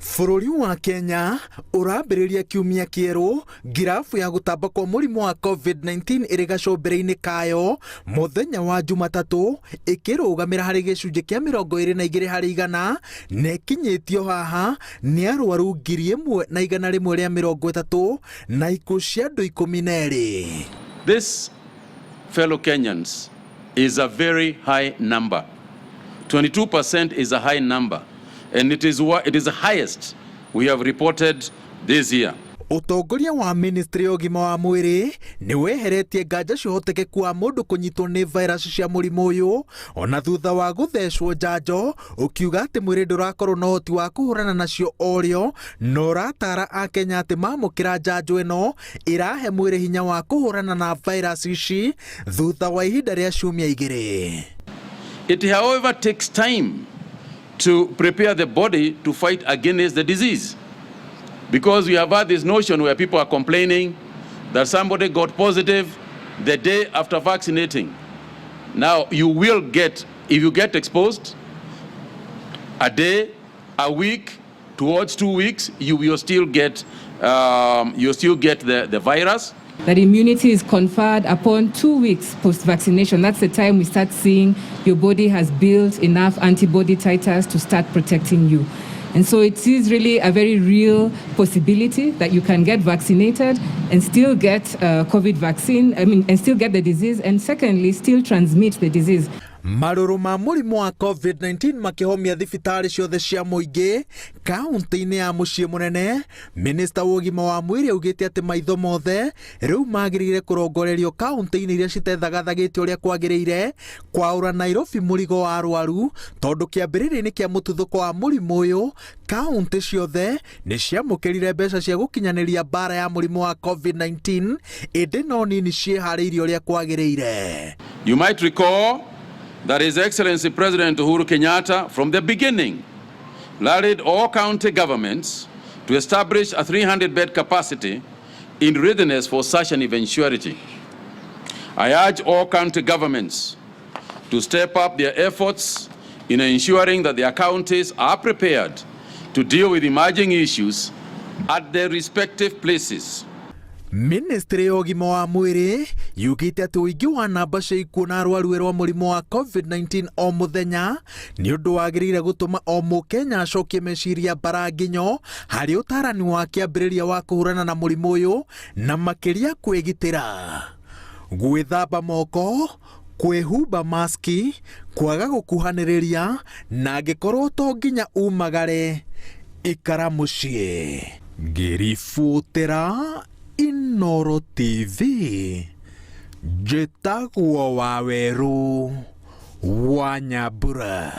Bũrũri wa Kenya ũrambĩrĩria kiumia kĩerũ ngirabu ya gũtamba kwa mũrimũ wa COVID-19 ĩrĩ gacũmbĩrĩ-inĩ kayo mũthenya wa Jumatatũ ĩkĩrũgamĩra harĩ gĩcunjĩ kĩa 22% na ĩkinyĩtio haha nĩ arwaru 1,130 na ikuũ cia andũ 12. This, fellow Kenyans, is a very high number. 22% is a high number, and it is the highest we have reported this year. Ũtongoria wa ministry ya ũgima wa mwĩrĩ nĩ weheretie nganja cia ũhotekeku wa mũndũ kũnyitwo nĩ virus cia mũrimũ ũyũ ona thutha wa gũthecwo njanjo, ũkiuga atĩ mwĩrĩ ndũrakorwo na ũhoti wa kũhũrana nacio orĩo, na ũratara akenya atĩ mamũkĩra njanjo ĩno ĩrahe mwĩrĩ hinya wa kũhũrana na virus ici thutha wa ihinda rĩa ciumia 2. It, however, takes time to prepare the body to fight against the disease. Because we have had this notion where people are complaining that somebody got positive the day after vaccinating. Now, you will get, if you get exposed, a day, a week, towards 2 weeks, you will still get the virus. That immunity is conferred upon 2 weeks post-vaccination. That's the time we start seeing your body has built enough antibody titers to start protecting you. And so it is really a very real possibility that you can get vaccinated and still get a COVID vaccine, I mean, and still get the disease, and secondly, still transmit the disease. Marũrũ ma mũrimũ wa COVID-19 makĩhomia thibitarĩ ciothe cia mũingĩ kaunti-inĩ ya mũciĩ mũnene. Minista wa ũgima wa mwĩrĩ augĩte atĩ maitho mothe rĩu magĩrĩire kũrongorerio kaunti-inĩ iria citethagathagĩte ũrĩa kwagĩrĩire kwaũra Nairobi mũrigo wa arwaru, tondũ kĩambĩrĩria-inĩ kĩa mũtuthũko wa mũrimũ ũyũ kaunti ciothe nĩ ciamũkĩrire mbeca cia gũkinyanĩria mbara ya mũrimũ wa COVID-19, ĩndĩ no nini ciĩharĩirie ũrĩa kwagĩrĩire. You might recall that His Excellency President Uhuru Kenyatta, from the beginning, rallied all county governments to establish a 300-bed capacity in readiness for such an eventuality. I urge all county governments to step up their efforts in ensuring that their counties are prepared to deal with emerging issues at their respective places. Ministry ya ũgima wa mwĩrĩ yugĩte atĩ ũingĩ wa namba cia ikuũ na arwaru erũ a mũrimũ wa COVID-19 o mũthenya nĩ ũndũ wagĩrĩire gũtũma o mũkenya acokie meciria mbara nginyo harĩ ũtarani wa kĩambĩrĩria wa kũhũrana na mũrimũ ũyũ na makĩria kwĩgitĩra, gwĩthamba moko, kwĩhumba maski, kwaga gũkuhanĩrĩria, na angĩkorwo to nginya umagare ikara mũciĩ. Ngĩribũtĩra Inooro TV, njĩtagwo Wawerũ wa Nyambura.